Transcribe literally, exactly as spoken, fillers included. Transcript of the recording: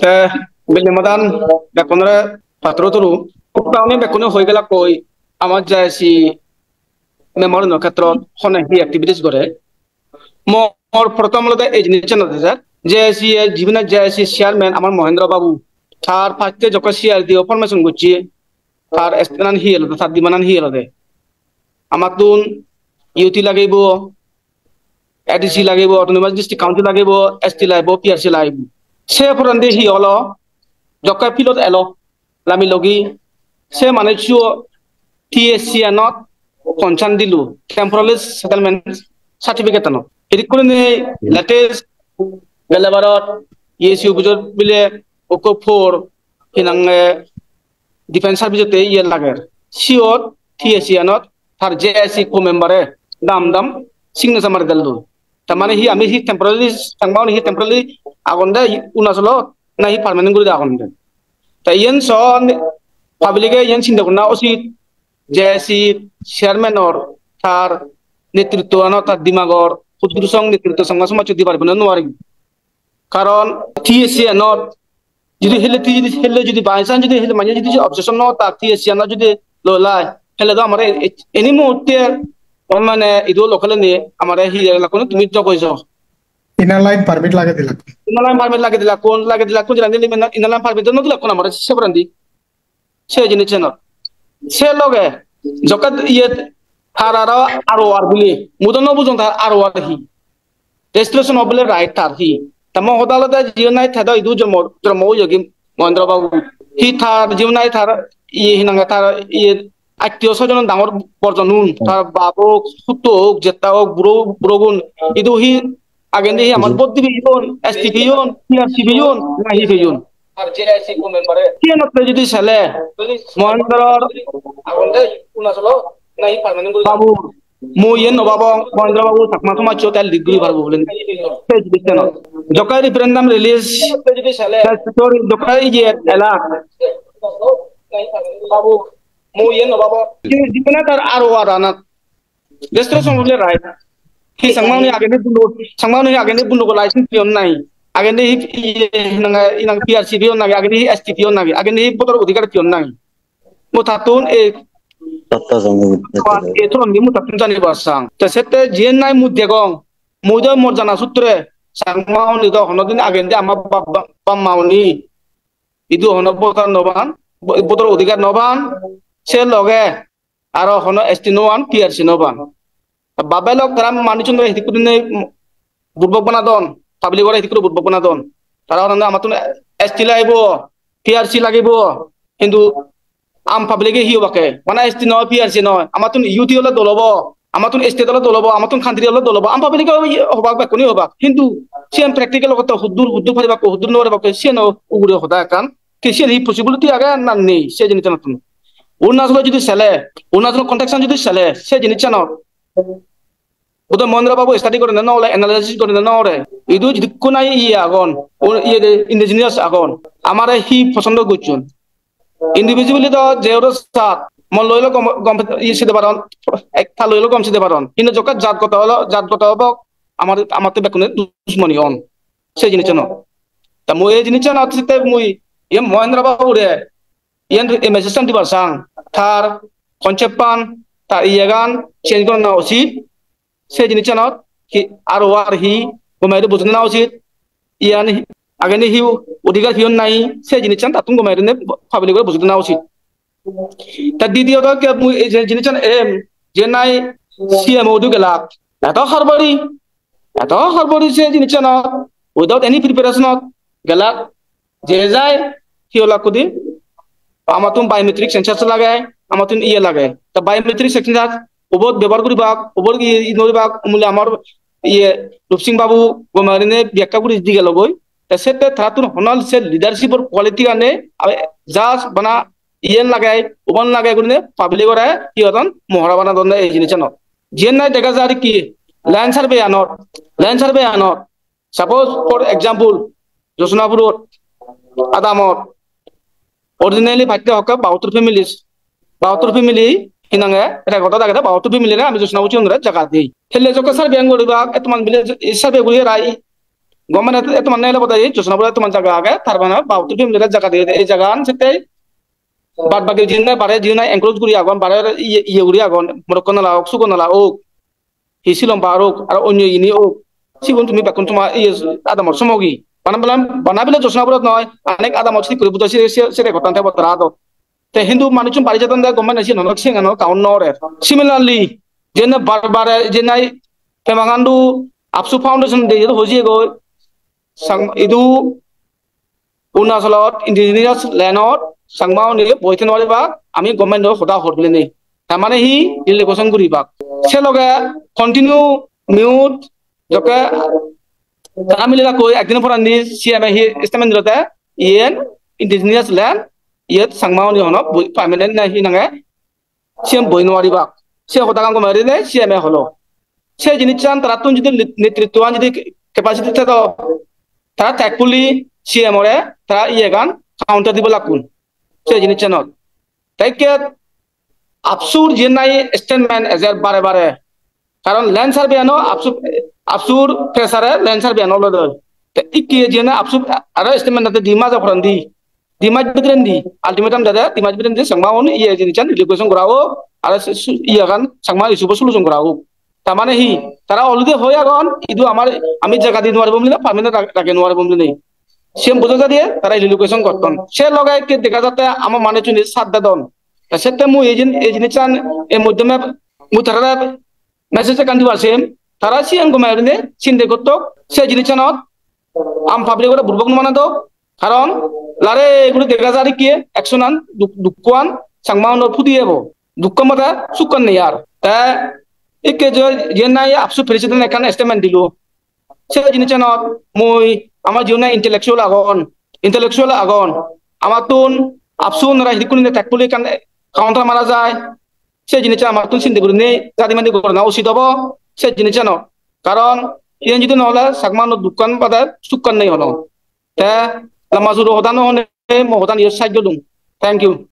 Te belle madan bekkunore patro turu. Ukka ami bekkune hoi gelakkoi amar J I C memorial khetrot hone hi activities gore. Mor prothom olode ei jinissan olode sir, J I C e jibine J I C chairman amar Mohendra Babu, tar pacche jokke C R D O formation gocche, tar stand-an hi olode, tar demand-an hi olode. Amattun U T lagibo, A D C lagibo, Autonomous District Council lagibo, S T lagibo, P R C lagibo. Se porendi hi olo, jokke field-ot elo, lami logi, se manuccho T S C anot concern dilo, temporary settlement certificate anot. Edik gurinei latest gele barot E S C office-ot bile ukko por hinange defense service-otte iye lager. Siyot T S C anot tar J I C co-member-e dam dam signature mari delo. Tar mane hi ami hi temporary, Changma-un hi temporary agonde Arunachalot na hi permanent guri agonde. Ta iyen son public-e iyen sinde gurna usit, J I C chairman-or tar netritto ano, tar dimagor huddur song netritto Changma somajcho dibar bana nuari. Karon T S C anot jodi hele, jodi hele, jodi by chance jodi hele mane jodi objection no ta T S C anot jodi lolai, hele do amare e-, any muhutte mane idu lokale ni amare hi lakkun tumi jogoi jo. Inner line permit lage dilak. Inner line permit lage dilakkun, lage dilakkun, jilani inner line permit no dilakkun amare se porendi. Se jinissanot. Se loge jokke iye tar aro R O R bili, mui do no bujong tar R O R hi. Registration of bile right tar hi. Ta mo hoda olode jiyen nahi te do idu jonmo, jonmo oye gi Mohendra Babu. Hi tar jiyen nahi tar iye hinange tar iye attiyo sojon dangor borjonun, tar bap ok, putto ok, jetta ok, buro, burogun. Idu hi agendi hi amar vote dibe iyon, S T P iyon, P R C B iyon, na hi iyon. Siyen otte jodi sele, Mohendra Babu, mui iyen no babong, Mohendra Babu Chakma somajcho tel dik guri parbo bole. Se jodi seno. Jokke referendum release, sorry, jokke iye elak. Mui iyen no babong. Jibone tar R O R anot. Registration of bile right. Hi Changma-une agendi bundo, Changma-une agendi bundo ko license diyon nahi. Agendi hi, hi, hinang, hinang P R C B on nahi, agendi hi S T P on nahi, agendi hi voter odhikar diyon nahi. Mo tattun e, tatta jani, e to andi mo tattun jani barsang. Te sette jiyen nahi mui degong, mui do mor jana sutre, Changma-une do honodin agendi ama bap, bap, bap ma-une idu hono voter no ban, voter odhikar no ban, se loge aro hono S T no ban, P R C no ban. Babe lok tara manuchunore hidik gurinei burbok banadon, public-ore hidik guri burbok banadon. Tara hono amattun S T lagibo, P R C lagibo, hintu am public-e hi obakke? Bana S T noi, P R C noi, amattun U T ole dol obo, amattun state ole dol obo, amattun country ole dol obo, am public-e hobak, bekkune hobak. Hintu siyen practical gotte huddur, huddur paribak, huddur no paribak, siyen ugure hoda ekkan. Te siyen hi possibility age na nei, se jinissanottun. Arunachal jodi sele, Arunachal context-an jodi sele, se jinissanot. Bodo Mohendra Babu study gorine no ole, analysis gorine no ole. Idu jidukkun nahi iye agon, o iye de indigenous agon. Amare hi posondo gocchon. Individually do je oro sat, mo loi lo gom, gom, iye side paron, ekta loi lo gom side paron. Hintu jokke jatgoto olo, jatgoto obok, amar, amatte bekkune dusmoni on. Se jinissanot. Ta mui ei jinissanot sitte mui, iye Mohendra Babu re, iyen ei message-an dibar sang, tar concept-an, tar iyegan change gorana usit, se jinissanot hi R O R hi, gome guri bujei dena usit, iyan hi, agendi hi odhikar peyon nahi, se jinissan tattun gome gurinei public-ore bujei dena usit. Ta didiyot ke mui ei je jinissan em, je nahi C M O idu gelak, eto horbori, eto horbori se jinissanot, without any preparation-ot gelak, je jai, hi olak kudi, amattun biometric sensor lage, amattun iye lage. Ta biometric sensor ubot bebohar guribak, ubot iye no guribak, umuli amar iye Rupsing Babu gome gurinei byakya guri di gelogoi. Ta sette tarattun honal se leadership-or quality-an nei, just bana iyen lage, uban lage gurinei public-ore hi hodon, mohra banadon ei jinissanot. Jiyen nahi dega jar ki, land survey-anot, land survey-anot, suppose, for example, Josnapurot, Adamot, originally patte hokke bahattur families, bahattur family, hinange record-ot agede bahattur family-re ami Josnapur sigunore jaga dei. Hele jokke survey-an guribak, ettoman bile survey guri rai, Government-e ettoman nele bode ei Josnapurottun ettoman jaga age, tar mane bahattur family-re jaga diye de, ei jagagan sitte bad bagi jinne bare jinne encroach guri agon, bare iye, iye guri agon, Morokkonala ok, Sugonala ok, hi Silom Pahar ok, aro onyo ini ok, sigun tumi bekkun toma iye adamor somogi. Bana bile, bana bile Josnapurot noi, onek adamot sik guri budo sire, sire, sire gotton te botara adot. Te hintu manuchun bari jadon de, government-e siyen hono, siyen hono count nw gorer. Similarly, jene bar bare, jene Pema Khandu AAPSU Foundation de jedo hoji ego, sang, idu Arunachalot indigenous land-ot Changma-une boi thenei paribak, ami government-ot hoda hor bilinei. Tar mane hi, relocation guribak. Se loge continue mute, jokke tara mile koi ekdin porandi C M-e hi statement dilotte, iyen indigenous land, iyet Changma-une hono boi, permanent na hi nange, siyen boi nw paribak. Se hodagan gome gurinei C M-e holo. Se jinissan tarattun jodi nit-, netrittoan jodi capacity thedo, tara tactfully C M-ore tara iyegan counter dibo lakkun. Se jinissanot. Te ikke AAPSU-r jiyen nahi statement ejer bare bare. Karon land survey-ano AAPSU, AAPSU-r pressure-e land survey-ano olode. Te ikke jiyen AAPSU aro statement ate di majo porandi. Di maj bidirendi, ultimatum dede, di maj bidirendi Changma-un iye jinissan relocation gora ok, aro su-, su-, iyegan Changma issue-bo solution gora ok. Tar mane hi, tara already hoi agon, idu amar, ami jaga di nw paribong bili, permanent ra-, rage nw paribong bili. Siyen bujo jadiye tara relocation gotton. Se loge ikke dega jatte ama manuchune sat dedon. Ta sette mui ei jin-, ei jinissan ei moddhome mui tarare message ekkan dibar sem, tara siyen gome gurinei sinde gottok, se jinissanot am public-ore burbok nw banadok. Karon lare guri dega jar ikke action-an duk-, dukkoan Changma-unor pudi ebo. Dukko mode sukkan nei ar. Te ikke je, je nahi AAPSU president ekkan statement dilo. Se jinissanot mui ama jiune intellectual agon, intellectual agon, amattun AAPSU-unore hidikkun ine tactfully ekkan counter mara jai. Se jinissan amattun sinde gurinei jadi mandi gorana usit obo se jinissanot. Karon iyen jodi nw ole Changma-unor dukkan bade sukkan nei hono. Te lamba suru hoda nw honei mo hodan iyot sajjo dum. Thank you.